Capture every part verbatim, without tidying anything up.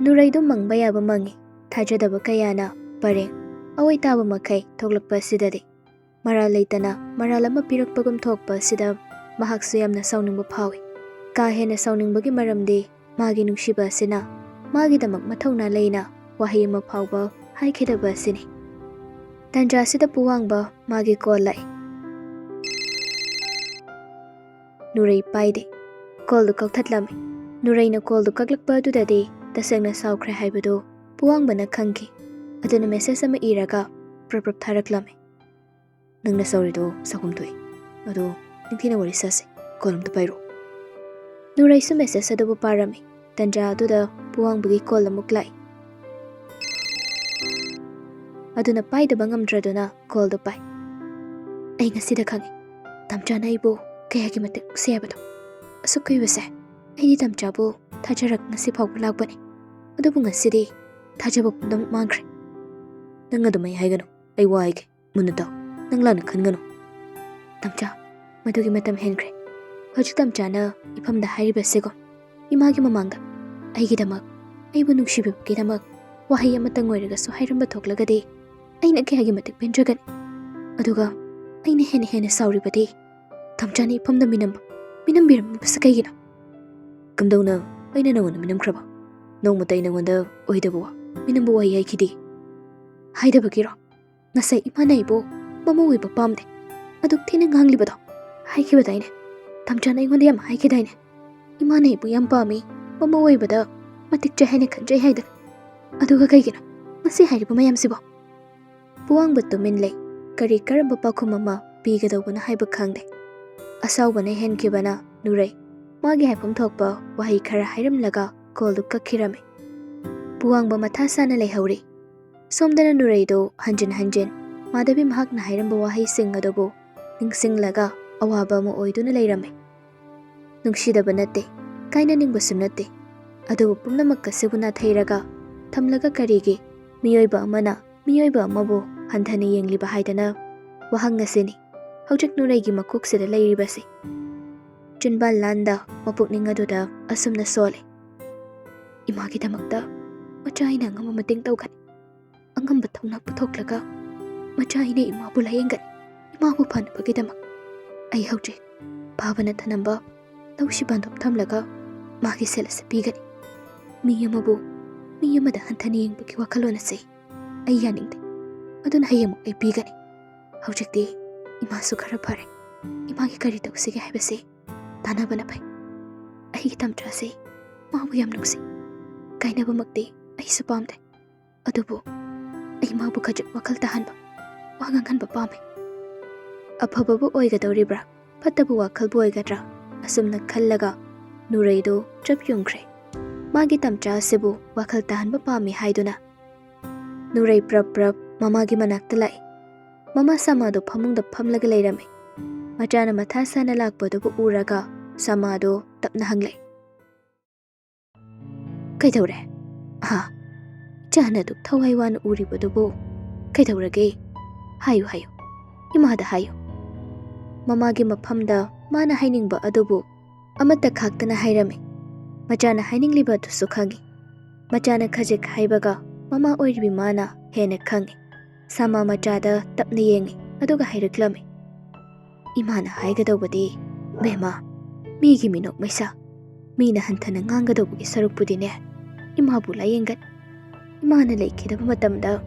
ꯅꯨꯔꯩꯗꯨ ꯃꯪꯕ ꯌꯥꯕ ꯃꯪꯉꯤ꯫ ꯊꯥꯖꯗꯕ ꯀꯌꯥꯅ ꯄꯔꯦꯡ ꯑꯑꯣꯏ ꯇꯥꯕ ꯃꯈꯩ ꯊꯣꯛꯂꯛꯄ ꯑꯁꯤꯗꯗꯤ ꯃꯔꯥꯜ ꯂꯩꯇꯅ ꯃꯔꯥꯜ ꯑꯃ ꯄꯤꯔꯛꯄꯒꯨꯝ ꯊꯣꯛꯄ ꯑꯁꯤꯗ ꯃꯍꯥꯛꯁꯨ ꯌꯥꯝꯅ ꯁꯥꯎꯅꯤꯡꯕ ꯐꯥꯎꯏ꯫ ꯀꯥ ꯍꯦꯟꯅ ꯁꯥꯎꯅꯤꯡꯕꯒꯤ ꯃꯔꯝꯗꯤ ꯃꯥꯒꯤ ꯅꯨꯡꯁꯤꯕ ꯑꯁꯤꯅ ꯃꯥꯒꯤꯗꯃꯛ ꯃꯊꯧꯅꯥ ꯂꯩꯅ ꯋꯥꯍꯩ ꯑꯃ ꯐꯥꯎꯕ ꯍꯥꯏꯈꯤꯗꯕ ꯑꯁꯤꯅꯤ꯫ ꯇꯟꯖꯥ ꯑꯁꯤꯗ ꯄꯨꯋꯥꯡꯕ ꯃꯥꯒꯤ ꯀꯣꯜ ꯂꯥꯛꯏ꯫ ꯅꯨꯔꯩ ꯄꯥꯏꯗꯦ꯫ ꯀꯣꯜꯗꯨ ꯀꯛꯊꯠꯂꯝꯃꯤ꯫ ꯅꯨꯔꯩꯅ ꯀꯣꯜꯗꯨ ꯀꯛꯂꯛꯄ ꯑꯗꯨꯗꯗꯤ ꯇꯁꯦꯡꯅ ꯁꯥꯎꯈ꯭ꯔꯦ ꯍꯥꯏꯕꯗꯨ ꯄꯨꯋꯥꯡꯕꯅ ꯈꯪꯈꯤ꯫ ꯑꯗꯨꯅ ꯃꯦꯁꯦꯖ ꯑꯃ ꯏꯔꯒ ꯄ꯭ꯔꯞ ꯄ꯭ꯔꯞ ꯊꯥꯔꯛꯂꯝꯃꯤ꯫ "ꯅꯪꯅ ꯁꯥꯎꯔꯤꯗꯣ ꯁꯥꯎꯐꯝ ꯊꯣꯛꯏ꯫ ꯑꯗꯣ ꯅꯤꯡꯊꯤꯅ ꯋꯥꯔꯤ ꯁꯥꯁꯤ꯫ ꯀꯣꯜ ꯑꯝꯇ ꯄꯥꯏꯔꯣ꯫" ꯅꯨꯔꯩꯁꯨ ꯃꯦꯁꯦꯖ ꯑꯗꯨꯕꯨ ꯄꯥꯔꯝꯃꯤ꯫ ꯇꯟꯖꯥ ꯑꯗꯨꯗ ꯄꯨꯋꯥꯡꯕꯒꯤ ꯀꯣꯜ ꯑꯃꯨꯛ ꯂꯥꯛꯏ꯫ ꯑꯗꯨꯅ ꯄꯥꯏꯗꯕ ꯉꯝꯗ꯭ꯔꯗꯨꯅ ꯀꯣꯜꯗꯨ ꯄꯥꯏ꯫ "ꯑꯩ ꯉꯁꯤꯗ ꯈꯪꯉꯤ, ꯇꯝꯆꯥꯅ ꯑꯩꯕꯨ ꯀꯌꯥꯒꯤ ꯃꯇꯤꯛ ꯅꯨꯡꯁꯤ ꯍꯥꯏꯕꯗꯣ꯫ ꯑꯁꯨꯛ ꯀꯨꯏꯕꯁꯦ ꯑꯩꯗꯤ ꯇꯝꯆꯥꯕꯨ ꯊꯥꯖꯔꯒ ꯉꯁꯤ ꯐꯥꯎꯕ ꯂꯥꯛꯄꯅꯤ꯫ ꯑꯗꯨꯕꯨ ꯉꯁꯤꯗꯤ ꯊꯥꯖꯕ ꯄꯨꯝꯅꯃꯛ ꯃꯥꯡꯈ꯭ꯔꯦ꯫" "ꯅꯪ ꯑꯗꯨꯃꯥꯏ ꯍꯥꯏꯒꯅꯨ꯫ ꯑꯩ ꯋꯥ ꯍꯥꯏꯒꯦ꯫ ꯃꯨꯟꯅ ꯇꯥꯎ꯫ ꯅꯪ ꯂꯥꯟꯅ ꯈꯟꯒꯅꯨ꯫" "ꯇꯝꯆꯥ, ꯃꯗꯨꯒꯤ ꯃꯇꯝ ꯍꯦꯟꯈ꯭ꯔꯦ꯫ ꯍꯧꯖꯤꯛ ꯇꯝꯆꯥꯅ ꯏꯐꯝꯗ ꯍꯥꯏꯔꯤꯕꯁꯤꯀꯣ, ꯏꯃꯥꯒꯤ ꯃꯃꯥꯡꯗ ꯑꯩꯒꯤꯗꯃꯛ, ꯑꯩꯕꯨ ꯅꯨꯡꯁꯤꯕꯤꯕꯒꯤꯗꯃꯛ ꯋꯥꯍꯩ ꯑꯃꯇꯪ ꯑꯣꯏꯔꯒꯁꯨ ꯍꯥꯏꯔꯝꯕ ꯊꯣꯛꯂꯒꯗꯤ ꯑꯩꯅ ꯀꯌꯥꯒꯤ ꯃꯇꯤꯛ ꯄꯦꯟꯖꯒꯅꯤ꯫ ꯑꯗꯨꯒ ꯑꯩꯅ ꯍꯦꯟꯅ ꯍꯦꯟꯅ ꯁꯥꯎꯔꯤꯕꯗꯤ ꯇꯝꯆꯥꯅ ꯏꯐꯝꯗ ꯃꯤꯅꯝꯕ, ꯃꯤꯅꯝꯕꯤꯔꯝꯃꯤꯕꯁꯤ ꯀꯩꯒꯤꯅꯣ?" "ꯀꯝꯗꯧꯅ ꯑꯩꯅ ꯅꯉꯣꯟꯗ ꯃꯤꯅꯝꯈ꯭ꯔꯕ? ꯅꯣꯡꯃꯇ ꯑꯩ ꯅꯉꯣꯟꯗ ꯑꯣꯏꯗꯕ ꯋꯥ, ꯃꯤꯅꯝꯕ ꯋꯥꯍꯩ ꯍꯥꯏꯈꯤꯗꯦ꯫" "ꯍꯥꯏꯗꯕꯒꯤꯔꯣ? ꯉꯁꯥꯏ ꯏꯃꯥꯅ ꯑꯩꯕꯨ ꯃꯃꯧ ꯑꯣꯏꯕ ꯄꯥꯝꯗꯦ, ꯑꯗꯨꯛ ꯊꯤꯅ ꯉꯥꯡꯂꯤꯕꯗꯣ ꯍꯥꯏꯈꯤꯕꯗꯥꯏꯅꯦ? ꯇꯝꯆꯥꯅ ꯑꯩꯉꯣꯟꯗ ꯌꯥꯝ ꯍꯥꯏꯈꯤꯗꯥꯏꯅꯦ? ꯏꯃꯥꯅ ꯑꯩꯕꯨ ꯌꯥꯝ ꯄꯥꯝꯃꯤ, ꯃꯃꯧ ꯑꯣꯏꯕꯗ ꯃꯇꯤꯛ ꯆꯥꯏ ꯍꯥꯏꯅ ꯈꯟꯖꯩ ꯍꯥꯏꯗꯅ꯫ ꯑꯗꯨꯒ ꯀꯩꯒꯤꯅꯣ ꯉꯁꯤ ꯍꯥꯏꯔꯤꯕ ꯃꯌꯥꯝꯁꯤꯕꯣ?" ꯄꯨꯋꯥꯡꯕ ꯇꯨꯃꯤꯟ ꯂꯩ꯫ ꯀꯔꯤ ꯀꯔꯝꯕ ꯄꯥꯎꯈꯨꯝ ꯑꯃ ꯄꯤꯒꯗꯧꯕꯅꯣ ꯍꯥꯏꯕ ꯈꯪꯗꯦ꯫ ꯑꯁꯥꯎꯕꯅ ꯍꯦꯟꯈꯤꯕꯅ ꯅꯨꯔꯩ ꯃꯥꯒꯤ ꯍꯥꯏꯐꯝ ꯊꯣꯛꯄ ꯋꯥꯍꯩ ꯈꯔ ꯍꯥꯏꯔꯝꯂꯒ ꯀꯣꯜꯗꯨ ꯀꯛꯈꯤꯔꯝꯃꯤ꯫ ꯄꯨꯋꯥꯡꯕ ꯃꯊꯥ ꯁꯥꯅ ꯂꯩꯍꯧꯔꯤ꯫ ꯁꯣꯝꯗꯅ ꯅꯨꯔꯩꯗꯨ ꯍꯟꯖꯤꯟ ꯍꯟꯖꯤꯟ ꯃꯥꯙꯕꯤ ꯃꯍꯥꯛꯅ ꯍꯥꯏꯔꯝꯕ ꯋꯥꯍꯩꯁꯤꯡ ꯑꯗꯨꯕꯨ ꯅꯤꯡꯁꯤꯡꯂꯒ ꯑꯋꯥꯕ ꯑꯃ ꯑꯣꯏꯗꯨꯅ ꯂꯩꯔꯝꯃꯤ꯫ ꯅꯨꯡꯁꯤꯗꯕ ꯅꯠꯇꯦ, ꯀꯥꯏꯅꯅꯤꯡꯕꯁꯨ ꯅꯠꯇꯦ, ꯑꯗꯨꯕꯨ ꯄꯨꯝꯅꯃꯛ ꯑꯁꯤꯕꯨ ꯅꯥꯊꯩꯔꯒ ꯊꯝꯂꯒ ꯀꯔꯤꯒꯤ ꯃꯤꯑꯣꯏꯕ ꯑꯃꯅ ꯃꯤꯑꯣꯏꯕ ꯑꯃꯕꯨ ꯍꯟꯊꯅ ꯌꯦꯡꯂꯤꯕ ꯍꯥꯏꯗꯅ ꯋꯥꯍꯪ ꯑꯁꯤꯅꯤ ꯍꯧꯖꯤꯛ ꯅꯨꯔꯩꯒꯤ ꯃꯀꯣꯛꯁꯤꯗ ꯂꯩꯔꯤꯕꯁꯤ꯫ ꯆꯤꯟꯕꯥꯜ ꯂꯥꯟꯗ ꯃꯄꯨꯛꯅꯤꯡ ꯑꯗꯨꯗ ꯑꯁꯨꯝꯅ ꯁꯣꯜꯂꯤ, "ꯏꯃꯥꯒꯤꯗꯃꯛꯇ ꯃꯆꯥ ꯑꯩꯅ ꯑꯉꯝꯕ ꯃꯇꯦꯡ ꯇꯧꯒꯅꯤ꯫ ꯑꯉꯝꯕ ꯊꯧꯅꯥ ꯄꯨꯊꯣꯛꯂꯒ ꯃꯆꯥ ꯑꯩꯅ ꯏꯃꯥꯕꯨ ꯂꯥꯌꯦꯡꯒꯅꯤ꯫ ꯏꯃꯥꯕꯨ ꯐꯅꯕꯒꯤꯗꯃꯛ ꯑꯩ ꯍꯧꯖꯤꯛ ꯐꯥꯕꯅ ꯊꯅꯝꯕ ꯂꯧꯁꯤ ꯕꯟꯗꯣꯞ ꯊꯝꯂꯒ ꯃꯥꯒꯤ ꯁꯦꯜ ꯑꯁꯤ ꯄꯤꯒꯅꯤ꯫ ꯃꯤ ꯑꯃꯕꯨ ꯃꯤ ꯑꯃꯗ ꯍꯟꯊꯅ ꯌꯦꯡꯕꯒꯤ ꯋꯥꯈꯜꯂꯣꯟ ꯑꯁꯤ ꯑꯩ ꯌꯥꯅꯤꯡꯗꯦ꯫ ꯑꯗꯨꯅ ꯍꯌꯦꯡꯃꯛ ꯑꯩ ꯄꯤꯒꯅꯤ꯫ ꯍꯧꯖꯤꯛꯇꯤ ꯏꯃꯥꯁꯨ ꯈꯔ ꯐꯔꯦ꯫ ꯏꯃꯥꯒꯤ ꯀꯔꯤ ꯇꯧꯁꯤꯒꯦ ꯍꯥꯏꯕꯁꯤ ꯇꯥꯟꯅꯕꯅ ꯐꯩ꯫ ꯑꯩꯒꯤ ꯇꯝꯆꯥꯁꯤ ꯃꯥꯕꯨ ꯌꯥꯝ ꯅꯨꯡꯁꯤ꯫ ꯀꯥꯏꯅꯕꯃꯛꯇꯤ ꯑꯩꯁꯨ ꯄꯥꯝꯗꯦ꯫ ꯑꯗꯨꯕꯨ ꯑꯩ ꯃꯥꯕꯨ ꯈꯖꯤꯛ ꯋꯥꯈꯜ ꯇꯥꯍꯟꯕ, ꯋꯥ ꯉꯥꯡꯍꯟꯕ ꯄꯥꯝꯃꯤ꯫ ꯑꯐꯕꯕꯨ ꯑꯣꯏꯒꯗꯧꯔꯤꯕ꯭ꯔꯥ, ꯐꯠꯇꯕ ꯋꯥꯈꯜꯕꯨ ꯑꯣꯏꯒꯗ꯭ꯔꯥ?" ꯑꯁꯨꯝꯅ ꯈꯜꯂꯒ ꯅꯨꯔꯩꯗꯨ ꯆꯞ ꯌꯨꯡꯈ꯭ꯔꯦ꯫ ꯃꯥꯒꯤ ꯇꯝꯆꯥ ꯑꯁꯤꯕꯨ ꯋꯥꯈꯜ ꯇꯥꯍꯟꯕ ꯄꯥꯝꯃꯤ ꯍꯥꯏꯗꯨꯅ ꯅꯨꯔꯩ ꯄ꯭ꯔꯞ ꯄ꯭ꯔꯞ ꯃꯃꯥꯒꯤ ꯃꯅꯥꯛꯇ ꯂꯥꯛꯏ꯫ ꯃꯃꯥ ꯁꯃꯥꯗꯣ ꯐꯃꯨꯡꯗ ꯐꯝꯂꯒ ꯂꯩꯔꯝꯃꯤ꯫ ꯃꯆꯥꯅ ꯃꯊꯥ ꯁꯥꯅ ꯂꯥꯛꯄꯗꯨꯕꯨ ꯎꯔꯒ ꯁꯃꯥꯗꯣ ꯇꯞꯅ ꯍꯪꯂꯦ, "ꯀꯩꯗꯧꯔꯦ? ꯍꯥ? ꯏꯆꯥꯅ ꯑꯗꯨꯛ ꯊꯋꯥꯏ ꯋꯥꯅ ꯎꯔꯤꯕꯗꯨꯕꯨ ꯀꯩꯗꯧꯔꯒꯦ? ꯍꯥꯏꯌꯨ, ꯍꯥꯏꯌꯨ꯫ ꯏꯃꯥꯗ ꯍꯥꯏꯌꯨ꯫" ꯃꯃꯥꯒꯤ ꯃꯐꯝꯗ ꯃꯥꯅ ꯍꯥꯏꯅꯤꯡꯕ ꯑꯗꯨꯕꯨ ꯑꯃꯠꯇ ꯈꯥꯛꯇꯅ ꯍꯥꯏꯔꯝꯃꯤ꯫ ꯃꯆꯥꯅ ꯍꯥꯏꯅꯤꯡꯂꯤꯕ ꯑꯗꯨꯁꯨ ꯈꯪꯏ꯫ ꯃꯆꯥꯅ ꯈꯖꯤꯛ ꯍꯥꯏꯕꯒ ꯃꯃꯥ ꯑꯣꯏꯔꯤꯕꯤ ꯃꯥꯅ ꯍꯦꯟꯅ ꯈꯪꯏ꯫ ꯁꯃꯥ ꯃꯆꯥꯗ ꯇꯞꯅ ꯌꯦꯡꯏ, ꯑꯗꯨꯒ ꯍꯥꯏꯔꯛꯂꯝꯃꯤ, "ꯏꯃꯥꯅ ꯍꯥꯏꯒꯗꯧꯕꯗꯤ, ꯕꯦꯝꯃ, ꯃꯤꯒꯤ ꯃꯤꯅꯣꯛ ꯃꯩꯁꯥ, ꯃꯤꯅ ꯍꯟꯊꯅ ꯉꯥꯡꯒꯗꯧꯕꯒꯤ ꯁꯔꯨꯛꯄꯨꯗꯤꯅꯦ, ꯏꯃꯥꯕꯨ ꯂꯥꯌꯦꯡꯒꯅꯤ꯫ ꯏꯃꯥꯅ ꯂꯩꯈꯤꯗꯕ ꯃꯇꯝꯗ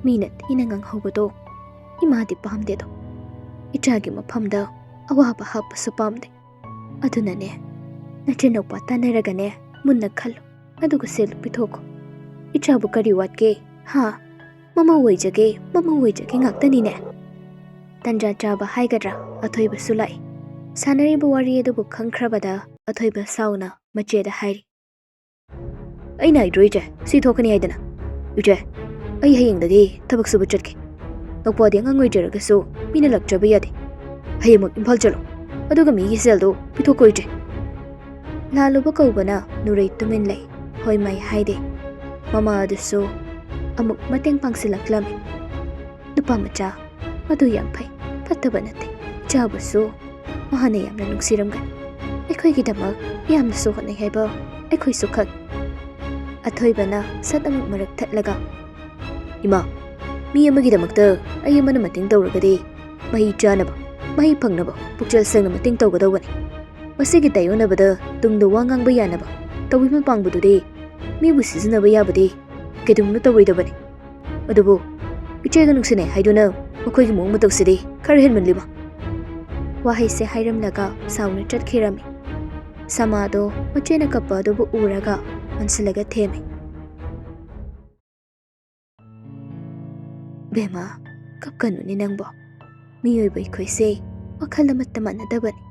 ꯃꯤꯅ ꯊꯤꯅ ꯉꯥꯡꯍꯧꯕꯗꯣ ꯏꯃꯥꯗꯤ ꯄꯥꯝꯗꯦꯗꯣ꯫ ꯏꯆꯥꯒꯤ ꯃꯐꯝꯗ ꯑꯋꯥꯕ ꯍꯥꯞꯄꯁꯨ ꯄꯥꯝꯗꯦ꯫ ꯑꯗꯨꯅꯅꯦ, ꯅꯆꯤꯟꯅꯨꯄꯥ ꯇꯥꯟꯅꯔꯒꯅꯦ, ꯃꯨꯟꯅ ꯈꯜꯂꯨ, ꯑꯗꯨꯒ ꯁꯦꯜꯗꯨ ꯄꯤꯊꯣꯛꯈꯣ꯫ ꯏꯆꯥꯕꯨ ꯀꯔꯤ ꯋꯥꯠꯀꯦ? ꯍꯥ? ꯃꯃꯧ ꯑꯣꯏꯖꯒꯦ, ꯃꯃꯧ ꯑꯣꯏꯖꯒꯦ ꯉꯥꯛꯇꯅꯤꯅꯦ꯫" ꯇꯟꯖꯥ ꯆꯥꯕ ꯍꯥꯏꯒꯗ꯭ꯔꯥ, ꯑꯊꯣꯏꯕꯁꯨ ꯂꯥꯛꯏ꯫ ꯁꯥꯟꯅꯔꯤꯕ ꯋꯥꯔꯤ ꯑꯗꯨꯕꯨ ꯈꯪꯈ꯭ꯔꯕꯗ ꯑꯊꯣꯏꯕ ꯁꯥꯎꯅ ꯃꯆꯦꯗ ꯍꯥꯏꯔꯤ, "ꯑꯩꯅ ꯍꯥꯏꯗ꯭ꯔꯣ ꯏꯆꯦ, ꯁꯤ ꯊꯣꯛꯀꯅꯤ ꯍꯥꯏꯗꯅ? ꯏꯆꯦ, ꯑꯩ ꯍꯌꯦꯡꯗꯒꯤ ꯊꯕꯛ ꯁꯨꯕ ꯆꯠꯀꯦ꯫ ꯅꯧꯄꯥꯗꯤ ꯑꯉꯥꯡ ꯑꯣꯏꯖꯔꯒꯁꯨ ꯃꯤꯅ ꯂꯥꯛꯆꯕ ꯌꯥꯗꯦ꯫ ꯍꯌꯦꯡꯃꯛ ꯏꯝꯐꯥꯜ ꯆꯠꯂꯣ, ꯑꯗꯨꯒ ꯃꯤꯒꯤ ꯁꯦꯜꯗꯣ ꯄꯤꯊꯣꯛꯀꯣ ꯏꯆꯦ꯫" ꯂꯥꯜꯂꯨꯕ ꯀꯧꯕꯅ ꯅꯨꯔꯩ ꯇꯨꯃꯤꯟ ꯂꯩ꯫ ꯍꯣꯏ ꯃꯥꯏ ꯍꯥꯏꯗꯦ꯫ ꯃꯃꯥ ꯑꯗꯨꯁꯨ ꯑꯃꯨꯛ ꯃꯇꯦꯡ ꯄꯥꯡꯁꯤꯜꯂꯛꯂꯝꯃꯤ꯫ ꯅꯨꯄꯥ ꯃꯆꯥ, ꯃꯗꯨ ꯌꯥꯝ ꯐꯩ, ꯐꯠꯇꯕ ꯅꯠꯇꯦ꯫ ꯏꯆꯥꯕꯨꯁꯨ ꯃꯍꯥꯛꯅ ꯌꯥꯝꯅ ꯅꯨꯡꯁꯤꯔꯝꯒꯅꯤ꯫ ꯑꯩꯈꯣꯏꯒꯤꯗꯃꯛ ꯌꯥꯝꯅꯁꯨ ꯍꯣꯠꯅꯩ ꯍꯥꯏꯕ ꯑꯩꯈꯣꯏꯁꯨ ꯈꯪ꯫ ꯑꯊꯣꯏꯕꯅ ꯁꯠ ꯑꯃꯨꯛ ꯃꯔꯛ ꯊꯠꯂꯒ, "ꯏꯃꯥ, ꯃꯤ ꯑꯃꯒꯤꯗꯃꯛꯇ ꯑꯩ ꯑꯃꯅ ꯃꯇꯦꯡ ꯇꯧꯔꯒꯗꯤ ꯃꯍꯩ ꯆꯥꯅꯕ, ꯃꯍꯩ ꯐꯪꯅꯕ ꯄꯨꯛꯆꯦꯜ ꯁꯦꯡꯅ ꯃꯇꯦꯡ ꯇꯧꯒꯗꯧꯕꯅꯤ꯫ ꯃꯁꯤꯒꯤ ꯇꯥꯏꯌꯣꯟꯅꯕꯗ ꯇꯨꯡꯗ ꯋꯥ ꯉꯥꯡꯕ ꯌꯥꯅꯕ ꯇꯧꯕꯤꯃꯜ ꯄꯥꯡꯕꯗꯨꯗꯤ ꯃꯤꯕꯨ ꯁꯤꯖꯤꯟꯅꯕ ꯌꯥꯕꯗꯤ ꯀꯩꯗꯧꯅ ꯇꯧꯔꯣꯏꯗꯕꯅꯤ꯫ ꯑꯗꯨꯕꯨ ꯏꯆꯦꯒ ꯅꯨꯡꯁꯤꯅꯩ ꯍꯥꯏꯗꯨꯅ ꯃꯈꯣꯏꯒꯤ ꯃꯑꯣꯡ ꯃꯇꯧꯁꯤꯗꯤ ꯈꯔ ꯍꯦꯟꯃꯜꯂꯤꯕ꯫" ꯋꯥꯍꯩꯁꯦ ꯍꯥꯏꯔꯝꯂꯒ ꯁꯥꯎꯅ ꯆꯠꯈꯤꯔꯝꯃꯤ꯫ ꯁꯃꯥꯗꯣ ꯃꯆꯦꯅ ꯀꯞꯄ ꯑꯗꯨꯕꯨ ꯎꯔꯒ ꯑꯣꯟꯁꯤꯜꯂꯒ ꯊꯦꯝꯃꯤ꯫ "ꯕꯦꯝꯃ, ꯀꯞꯀꯅꯨꯅꯦ ꯅꯪꯕꯣ꯫ ꯃꯤꯑꯣꯏꯕ ꯑꯩꯈꯣꯏꯁꯦ ꯋꯥꯈꯜ ꯑꯃꯠꯇ ꯃꯥꯟꯅꯗꯕꯅꯤ꯫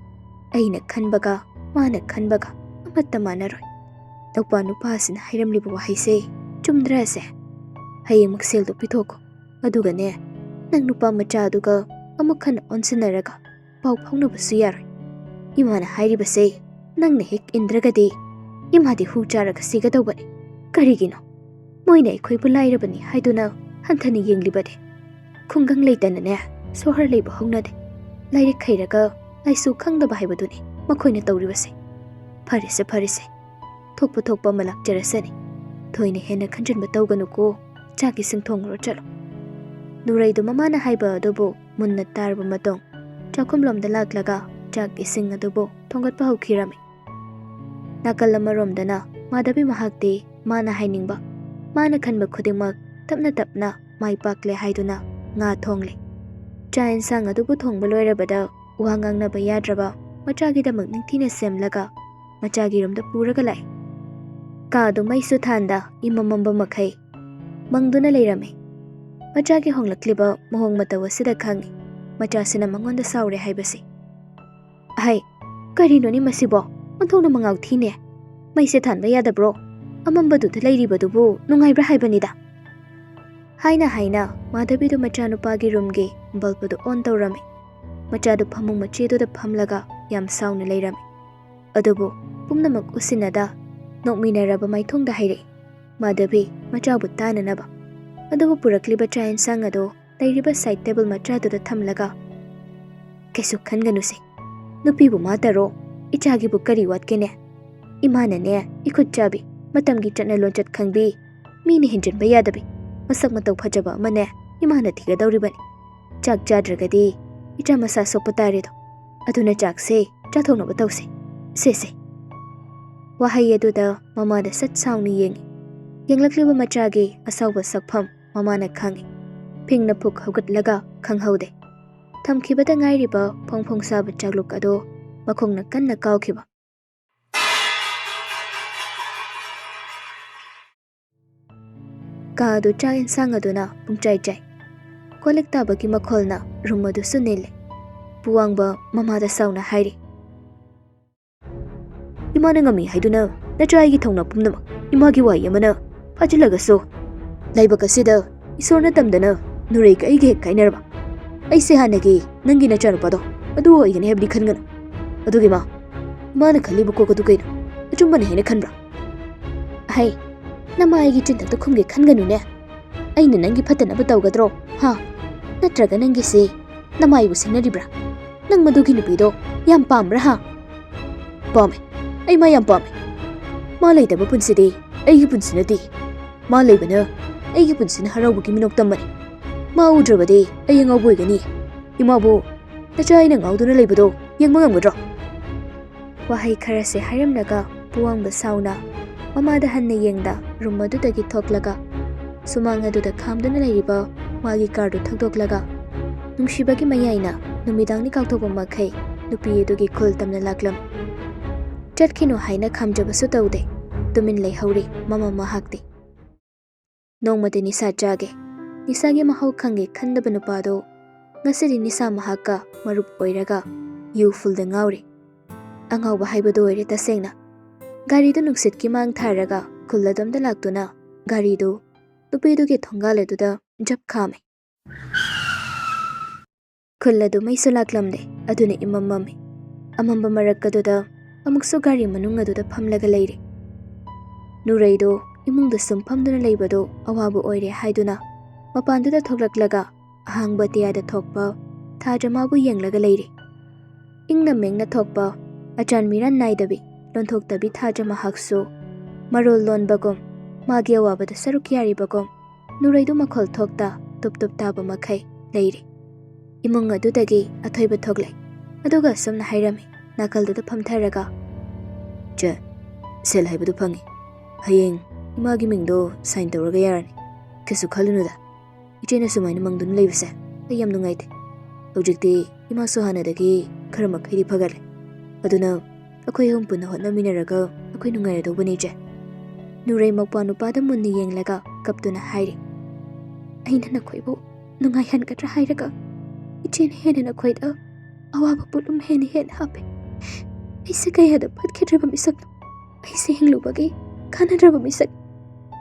ꯑꯩꯅ ꯈꯟꯕꯒ ꯃꯥꯅ ꯈꯟꯕꯒ ꯑꯃꯠꯇ ꯃꯥꯟꯅꯔꯣꯏ꯫ ꯅꯧꯄꯥ ꯅꯨꯄꯥꯁꯤꯅ ꯍꯥꯏꯔꯝꯂꯤꯕ ꯋꯥꯍꯩꯁꯦ ꯆꯨꯝꯗ꯭ꯔꯁꯦ? ꯍꯌꯦꯡꯃꯛ ꯁꯦꯜꯗꯣ ꯄꯤꯊꯣꯛꯀꯣ꯫ ꯑꯗꯨꯒꯅꯦ, ꯅꯪ ꯅꯨꯄꯥ ꯃꯆꯥꯗꯨꯒ ꯑꯃꯨꯛ ꯍꯟꯅ ꯑꯣꯟꯁꯤꯟꯅꯔꯒ ꯄꯥꯎ ꯐꯥꯎꯅꯕꯁꯨ ꯌꯥꯔꯣꯏ꯫ ꯏꯃꯥꯅ ꯍꯥꯏꯔꯤꯕꯁꯦ ꯅꯪꯅ ꯍꯦꯛ ꯏꯟꯗ꯭ꯔꯒꯗꯤ ꯏꯃꯥꯗꯤ ꯍꯨ ꯆꯥꯔꯒ ꯁꯤꯒꯗꯧꯕꯅꯤ꯫ ꯀꯔꯤꯒꯤꯅꯣ? ꯃꯣꯏꯅ ꯑꯩꯈꯣꯏꯕꯨ ꯂꯥꯏꯔꯕꯅꯤ ꯍꯥꯏꯗꯨꯅ ꯍꯟꯊꯅ ꯌꯦꯡꯂꯤꯕꯅꯤ꯫ ꯈꯨꯡꯒꯪ ꯂꯩꯇꯅꯅꯦ, ꯁꯣꯍꯔ ꯂꯩꯕ ꯍꯧꯅꯗꯦ꯫ ꯂꯥꯏꯔꯤꯛ ꯍꯩꯔꯒ ꯂꯥꯏꯁꯨ ꯈꯪꯗꯕ ꯍꯥꯏꯕꯗꯨꯅꯤ ꯃꯈꯣꯏꯅ ꯇꯧꯔꯤꯕꯁꯦ꯫ ꯐꯔꯦꯁꯦ, ꯐꯔꯦꯁꯦ, ꯊꯣꯛꯄ ꯊꯣꯛꯄ ꯑꯃ ꯂꯥꯛꯆꯔꯁꯅꯤ꯫ ꯊꯣꯏꯅ ꯍꯦꯟꯅ ꯈꯟꯖꯤꯟꯕ ꯇꯧꯒꯅꯨꯀꯣ꯫ ꯆꯥꯛ ꯏꯁꯤꯡ ꯊꯣꯡꯂꯨꯔꯣ ꯆꯠꯂꯣ꯫" ꯅꯨꯔꯩꯗꯨ ꯃꯃꯥꯅ ꯍꯥꯏꯕ ꯑꯗꯨꯕꯨ ꯃꯨꯟꯅ ꯇꯥꯔꯕ ꯃꯇꯨꯡ ꯆꯥꯛꯈꯨꯝꯂꯣꯝꯗ ꯂꯥꯛꯂꯒ ꯆꯥꯛ ꯏꯁꯤꯡ ꯑꯗꯨꯕꯨ ꯊꯣꯡꯒꯠꯄ ꯍꯧꯈꯤꯔꯝꯃꯤ꯫ ꯅꯥꯀꯜ ꯑꯃꯔꯣꯝꯗꯅ ꯃꯥꯙꯕꯤ ꯃꯍꯥꯛꯇꯤ ꯃꯥꯅ ꯍꯥꯏꯅꯤꯡꯕ, ꯃꯥꯅ ꯈꯟꯕ ꯈꯨꯗꯤꯡꯃꯛ ꯇꯞꯅ ꯇꯞꯅ ꯃꯥꯏ ꯄꯥꯛꯂꯦ ꯍꯥꯏꯗꯨꯅ ꯉꯥ ꯊꯣꯡꯂꯤ꯫ ꯆꯥꯛ ꯏꯟꯁꯥꯡ ꯑꯗꯨꯕꯨ ꯊꯣꯡꯕ ꯂꯣꯏꯔꯕꯗ ꯋꯥ ꯉꯥꯡꯅꯕ ꯌꯥꯗ꯭ꯔꯕ ꯃꯆꯥꯒꯤꯗꯃꯛ ꯅꯤꯡꯊꯤꯅ ꯁꯦꯝꯂꯒ ꯃꯆꯥꯒꯤ ꯔꯨꯝꯗ ꯄꯨꯔꯒ ꯂꯥꯛꯏ꯫ ꯀꯥꯗꯨ ꯃꯩꯁꯨ ꯊꯥꯟꯗ ꯏꯃꯝ ꯃꯝꯕ ꯃꯈꯩ ꯃꯪꯗꯨꯅ ꯂꯩꯔꯝꯃꯤ꯫ ꯃꯆꯥꯒꯤ ꯍꯣꯡꯂꯛꯂꯤꯕ ꯃꯑꯣꯡ ꯃꯇꯧ ꯑꯁꯤꯗ ꯈꯪꯉꯤ ꯃꯆꯥꯁꯤꯅ ꯃꯉꯣꯟꯗ ꯁꯥꯎꯔꯦ ꯍꯥꯏꯕꯁꯤ꯫ "ꯍꯩ, ꯀꯔꯤꯅꯣꯅꯦ ꯃꯁꯤꯕꯣ? ꯑꯣꯟꯊꯣꯛꯅ ꯃꯉꯥꯎ ꯊꯤꯅꯦ꯫ ꯃꯩꯁꯦ ꯊꯥꯟꯕ ꯌꯥꯗꯕ꯭ꯔꯣ? ꯑꯃꯝꯕꯗꯨꯗ ꯂꯩꯔꯤꯕꯗꯨꯕꯨ ꯅꯨꯡꯉꯥꯏꯕ꯭ꯔꯥ ꯍꯥꯏꯕꯅꯤꯗ"꯫ ꯍꯥꯏꯅ ꯍꯥꯏꯅ ꯃꯥꯙꯕꯤꯗꯨ ꯃꯆꯥꯅꯨꯄꯥꯒꯤ ꯔꯨꯝꯒꯤ ꯕꯜꯕꯗꯨ ꯑꯣꯟ ꯇꯧꯔꯝꯃꯤ꯫ ꯃꯆꯥꯗꯨ ꯐꯃꯨꯡ ꯃꯆꯦꯗꯨꯗ ꯐꯝꯂꯒ ꯌꯥꯝ ꯁꯥꯎꯅ ꯂꯩꯔꯝꯃꯤ꯫ ꯑꯗꯨꯕꯨ ꯄꯨꯝꯅꯃꯛ ꯎꯁꯤꯟꯅꯗ ꯅꯣꯛꯃꯤꯟꯅꯔꯕ ꯃꯥꯏꯊꯣꯡꯗ ꯍꯥꯏꯔꯛꯏ, ꯃꯥꯙꯕꯤ ꯃꯆꯥꯕꯨ ꯇꯥꯅꯅꯕ꯫ ꯑꯗꯨꯕꯨ ꯄꯨꯔꯛꯂꯤꯕ ꯆꯥꯛ ꯌꯦꯟꯁꯥꯡ ꯑꯗꯨ ꯂꯩꯔꯤꯕ ꯁꯥꯏꯠ ꯇꯦꯕꯜ ꯃꯆꯥꯗꯨꯗ ꯊꯝꯂꯒ, "ꯀꯩꯁꯨ ꯈꯟꯒꯅꯨꯁꯦ, ꯅꯨꯄꯤꯕꯨ ꯃꯥ ꯇꯔꯣ, ꯏꯆꯥꯒꯤꯕꯨ ꯀꯔꯤ ꯋꯥꯠꯀꯦꯅꯦ? ꯏꯃꯥꯅꯅꯦ ꯏꯈꯨꯠ ꯆꯥꯕꯤ, ꯃꯇꯝꯒꯤ ꯆꯠꯅ ꯂꯣꯟꯆꯠ ꯈꯪꯕꯤ, ꯃꯤꯅ ꯍꯦꯟꯖꯤꯟꯕ ꯌꯥꯗꯕꯤ, ꯃꯁꯛ ꯃꯇꯧ ꯐꯖꯕ ꯑꯃꯅꯦ ꯏꯃꯥꯅ ꯊꯤꯒꯗꯧꯔꯤꯕꯅꯤ꯫ ꯆꯥꯛ ꯆꯥꯗ꯭ꯔꯒꯗꯤ ꯏꯆꯥ ꯃꯁꯥ ꯁꯣꯛꯄ ꯇꯥꯔꯦꯗꯣ꯫ ꯑꯗꯨꯅ ꯆꯥꯛꯁꯦ ꯆꯥꯊꯣꯛꯅꯕ ꯇꯧꯁꯦ꯫ ꯁꯦ, ꯁꯦ"꯫ ꯋꯥꯍꯩ ꯑꯗꯨꯗ ꯃꯃꯥꯗ ꯁꯠ ꯁꯥꯎꯅ ꯌꯦꯡꯉꯤ꯫ ꯌꯦꯡꯂꯛꯂꯤꯕ ꯃꯆꯥꯒꯤ ꯑꯁꯥꯎꯕ ꯁꯛꯐꯝ ꯃꯃꯥꯅ ꯈꯪꯉꯤ꯫ ꯐꯤꯡꯅ ꯐꯨꯛ ꯍꯧꯒꯠꯂꯒ ꯈꯪꯍꯧꯗꯦ꯫ ꯊꯝꯈꯤꯕꯗ ꯉꯥꯏꯔꯤꯕ ꯐꯣꯡ ꯐꯣꯡ ꯁꯥꯕ ꯆꯥꯛꯂꯨꯛ ꯑꯗꯨ ꯃꯈꯣꯡꯅ ꯀꯟꯅ ꯀꯥꯎꯈꯤꯕ꯫ ꯀꯥ ꯑꯗꯨ ꯆꯥꯛ ꯌꯦꯟꯁꯥꯡ ꯑꯗꯨꯅ ꯄꯨꯡꯆꯥꯏ ꯆꯥꯏ꯫ ꯀꯣꯜꯂꯤꯛ ꯇꯥꯕꯒꯤ ꯃꯈꯣꯜꯅ ꯔꯨꯝ ꯑꯗꯨꯁꯨ ꯅꯤꯜꯂꯦ꯫ ꯄꯨꯋꯥꯡꯕ ꯃꯃꯥꯗ ꯁꯥꯎꯅ ꯍꯥꯏꯔꯤ, "ꯏꯃꯥꯅ ꯉꯝꯃꯤ ꯍꯥꯏꯗꯨꯅ ꯅꯆꯥ ꯑꯩꯒꯤ ꯊꯧꯅꯥ ꯄꯨꯝꯅꯃꯛ ꯏꯃꯥꯒꯤ ꯋꯥꯍꯩ ꯑꯃꯅ ꯐꯥꯖꯤꯜꯂꯒꯁꯨ, ꯂꯥꯏꯕꯛ ꯑꯁꯤꯗ ꯏꯁꯣꯔꯅ ꯇꯝꯗꯅ ꯅꯨꯔꯩꯒ ꯑꯩꯒ ꯍꯦꯛ ꯀꯥꯏꯅꯔꯕ꯫ ꯑꯩꯁꯦ ꯍꯥꯟꯅꯒꯤ ꯅꯪꯒꯤ ꯅꯆꯥꯅꯨꯄꯥꯗꯣ ꯑꯗꯨ ꯑꯣꯏꯒꯅꯤ ꯍꯥꯏꯕꯗꯤ ꯈꯟꯒꯅꯨ꯫ ꯑꯗꯨꯒꯤ ꯃꯥ, ꯃꯥꯅ ꯈꯜꯂꯤꯕ ꯀꯣꯛ ꯑꯗꯨ ꯀꯩꯅꯣ? ꯑꯆꯨꯝꯕꯅꯤ ꯍꯥꯏꯅ ꯈꯟꯕ꯭ꯔꯥ?" "ꯑꯍꯩ, ꯅꯃꯥ ꯑꯩꯒꯤ ꯆꯤꯟꯊꯛꯇ ꯈꯨꯝꯒꯦ ꯈꯟꯒꯅꯨꯅꯦ꯫ ꯑꯩꯅ ꯅꯪꯒꯤ ꯐꯠꯇꯅꯕ ꯇꯧꯒꯗ꯭ꯔꯣ, ꯍꯥ? ꯅꯠꯇ꯭ꯔꯒ ꯅꯪꯒꯤꯁꯦ ꯅꯃꯥꯏꯕꯨ ꯁꯤꯡꯅꯔꯤꯕ꯭ꯔꯥ? ꯅꯪ ꯃꯗꯨꯒꯤ ꯅꯨꯄꯤꯗꯣ ꯌꯥꯝ ꯄꯥꯝꯕ꯭ꯔꯥ, ꯍꯥ?" "ꯄꯥꯝꯃꯦ꯫ ꯑꯩ ꯃꯥ ꯌꯥꯝ ꯄꯥꯝꯃꯦ꯫ ꯃꯥ ꯂꯩꯇꯕ ꯄꯨꯟꯁꯤꯗꯤ ꯑꯩꯒꯤ ꯄꯨꯟꯁꯤ ꯅꯠꯇꯦ꯫ ꯃꯥ ꯂꯩꯕꯅ ꯑꯩꯒꯤ ꯄꯨꯟꯁꯤꯅ ꯍꯔꯥꯎꯕꯒꯤ ꯃꯤꯅꯣꯛ ꯇꯝꯕꯅꯤ꯫ ꯃꯥ ꯎꯗ꯭ꯔꯕꯗꯤ ꯑꯩ ꯑꯉꯥꯎꯕ ꯑꯣꯏꯒꯅꯤ꯫ ꯏꯃꯥꯕꯨ ꯅꯆꯥ ꯑꯩꯅ ꯉꯥꯎꯗꯨꯅ ꯂꯩꯕꯗꯣ ꯌꯦꯡꯕ ꯉꯝꯒꯗ꯭ꯔꯣ?" ꯋꯥꯍꯩ ꯈꯔꯁꯦ ꯍꯥꯏꯔꯝꯂꯒ ꯄꯨꯋꯥꯡꯕ ꯁꯥꯎꯅ ꯃꯃꯥꯗ ꯍꯟꯅ ꯌꯦꯡꯗ ꯔꯨꯝ ꯑꯗꯨꯗꯒꯤ ꯊꯣꯛꯂꯒ ꯁꯨꯃꯥꯡ ꯑꯗꯨꯗ ꯈꯥꯝꯗꯨꯅ ꯂꯩꯔꯤꯕ ꯃꯥꯒꯤ ꯀꯥꯔꯗꯨ ꯊꯧꯗꯣꯛꯂꯒ ꯅꯨꯡꯁꯤꯕꯒꯤ ꯃꯌꯥꯏꯅ ꯅꯨꯃꯤꯗꯥꯡꯅꯤ ꯀꯥꯎꯊꯣꯛꯄ ꯃꯈꯩ ꯅꯨꯄꯤ ꯑꯗꯨꯒꯤ ꯈꯨꯜ ꯇꯝꯅ ꯂꯥꯛꯂꯝꯃꯤ꯫ ꯆꯠꯈꯤꯅꯨ ꯍꯥꯏꯅ ꯈꯥꯝꯖꯕꯁꯨ ꯇꯧꯗꯦ, ꯇꯨꯃꯤꯟ ꯂꯩꯍꯧꯔꯤ ꯃꯃꯥ ꯃꯍꯥꯛꯇꯤ꯫ ꯅꯣꯡꯃꯗꯤ ꯅꯤꯁꯥ ꯆꯥꯒꯦ, ꯅꯤꯁꯥꯒꯤ ꯃꯍꯥꯎ ꯈꯪꯒꯦ ꯈꯟꯗꯕ ꯅꯨꯄꯥꯗꯣ ꯉꯁꯤꯗꯤ ꯅꯤꯁꯥ ꯃꯍꯥꯛꯀ ꯃꯔꯨꯞ ꯑꯣꯏꯔꯒ ꯌꯨ ꯐꯨꯜꯗ ꯉꯥꯎꯔꯤ꯫ ꯑꯉꯥꯎꯕ ꯍꯥꯏꯕꯗꯨ ꯑꯣꯏꯔꯦ ꯇꯁꯦꯡꯅ꯫ ꯒꯥꯔꯤꯗꯨ ꯅꯨꯡꯁꯤꯠꯀꯤ ꯃꯥꯡ ꯊꯥꯔꯒ ꯈꯨꯜ ꯑꯗꯣꯝꯗ ꯂꯥꯛꯇꯨꯅ ꯒꯥꯔꯤꯗꯨ ꯅꯨꯄꯤꯗꯨꯒꯤ ꯊꯣꯡꯒꯥꯜ ꯑꯗꯨꯗ ꯖꯞ ꯈꯥꯝꯃꯤ꯫ ꯈꯨꯜ ꯑꯗꯨ ꯃꯩꯁꯨ ꯂꯥꯛꯂꯝꯗꯦ, ꯑꯗꯨꯅ ꯏꯃꯝ ꯃꯝꯃꯤ꯫ ꯑꯃꯝꯕ ꯃꯔꯛ ꯑꯗꯨꯗ ꯑꯃꯨꯛꯁꯨ ꯒꯥꯔꯤ ꯃꯅꯨꯡ ꯑꯗꯨꯗ ꯐꯝꯂꯒ ꯂꯩꯔꯤ꯫ ꯅꯨꯔꯩꯗꯨ ꯏꯃꯨꯡꯗ ꯁꯨꯝ ꯐꯝꯗꯨꯅ ꯂꯩꯕꯗꯨ ꯑꯋꯥꯕ ꯑꯣꯏꯔꯦ ꯍꯥꯏꯗꯨꯅ ꯃꯄꯥꯟꯗꯨꯗ ꯊꯣꯛꯂꯛꯂꯒ ꯑꯍꯥꯡꯕ ꯑꯇꯤꯌꯥꯗ ꯊꯣꯛꯄ ꯊꯥ ꯗ꯭ꯔꯃꯥꯕꯨ ꯌꯦꯡꯂꯒ ꯂꯩꯔꯤ꯫ ꯏꯪꯅ ꯃꯦꯡꯅ ꯊꯣꯛꯄ ꯑꯆꯥꯟ ꯃꯤꯔꯥꯟ ꯅꯥꯏꯗꯕꯤ ꯂꯣꯟꯊꯣꯛꯇꯕꯤ ꯊꯥ ꯗ꯭ꯔꯃꯥ ꯍꯥꯛꯁꯨ ꯃꯔꯣꯜ ꯂꯣꯟꯕꯒꯨꯝ, ꯃꯥꯒꯤ ꯑꯋꯥꯕꯗ ꯁꯔꯨꯛ ꯌꯥꯔꯤꯕꯒꯨꯝ, ꯅꯨꯔꯩꯗꯨ ꯃꯈꯣꯜ ꯊꯣꯛꯇ ꯇꯨꯞ ꯇꯨꯞ ꯇꯥꯕ ꯃꯈꯩ ꯂꯩꯔꯤ꯫ ꯏꯃꯨꯡ ꯑꯗꯨꯗꯒꯤ ꯑꯊꯣꯏꯕ ꯊꯣꯛꯂꯦ, ꯑꯗꯨꯒ ꯑꯁꯨꯝꯅ ꯍꯥꯏꯔꯝꯃꯤ, ꯅꯥꯀꯜꯗꯨꯗ ꯐꯝꯊꯔꯒ, "ꯆꯦ, ꯁꯦꯜ ꯍꯥꯏꯕꯗꯨ ꯐꯪꯉꯤ꯫ ꯍꯌꯦꯡ ꯏꯃꯥꯒꯤ ꯃꯤꯡꯗꯣ ꯁꯥꯏꯟ ꯇꯧꯔꯒ ꯌꯥꯔꯅꯤ꯫ ꯀꯩꯁꯨ ꯈꯜꯂꯨꯅꯨꯗ꯫ ꯏꯆꯦꯅ ꯁꯨꯃꯥꯏꯅ ꯃꯪꯗꯨꯅ ꯂꯩꯕꯁꯦ ꯑꯩ ꯌꯥꯝ ꯅꯨꯡꯉꯥꯏꯇꯦ꯫ ꯍꯧꯖꯤꯛꯇꯤ ꯏꯃꯥꯁꯨ ꯍꯥꯟꯅꯗꯒꯤ ꯈꯔ ꯃꯈꯩꯗꯤ ꯐꯒꯠꯂꯦ꯫ ꯑꯗꯨꯅ ꯑꯩꯈꯣꯏ ꯑꯍꯨꯝ ꯄꯨꯟꯅ ꯍꯣꯠꯅꯃꯤꯟꯅꯔꯒ ꯑꯩꯈꯣꯏ ꯅꯨꯡꯉꯥꯏꯔꯗꯧꯕꯅꯤ, ꯏꯆꯦ"꯫ ꯅꯨꯔꯩ ꯃꯧꯄ꯭ꯋꯥ ꯅꯨꯄꯥꯗ ꯃꯨꯟꯅ ꯌꯦꯡꯂꯒ ꯀꯞꯇꯨꯅ ꯍꯥꯏꯔꯤ, "ꯑꯩꯅ ꯅꯈꯣꯏꯕꯨ ꯅꯨꯡꯉꯥꯏꯍꯟꯒꯗ꯭ꯔꯥ ꯍꯥꯏꯔꯒ ꯏꯆꯦꯅ ꯍꯦꯟꯅ ꯅꯈꯣꯏꯗ ꯑꯋꯥꯕ ꯄꯣꯠꯂꯨꯝ ꯍꯦꯟꯅ ꯍꯦꯟꯅ ꯍꯥꯞꯄꯦ꯫ ꯑꯩꯁꯦ ꯀꯌꯥꯗ ꯐꯠꯈꯤꯗ꯭ꯔꯕ ꯃꯤꯁꯛꯅꯣ꯫ ꯑꯩꯁꯦ ꯍꯤꯡꯂꯨꯕꯒꯤ ꯀꯥꯟꯅꯗ꯭ꯔꯕ ꯃꯤꯁꯛ꯫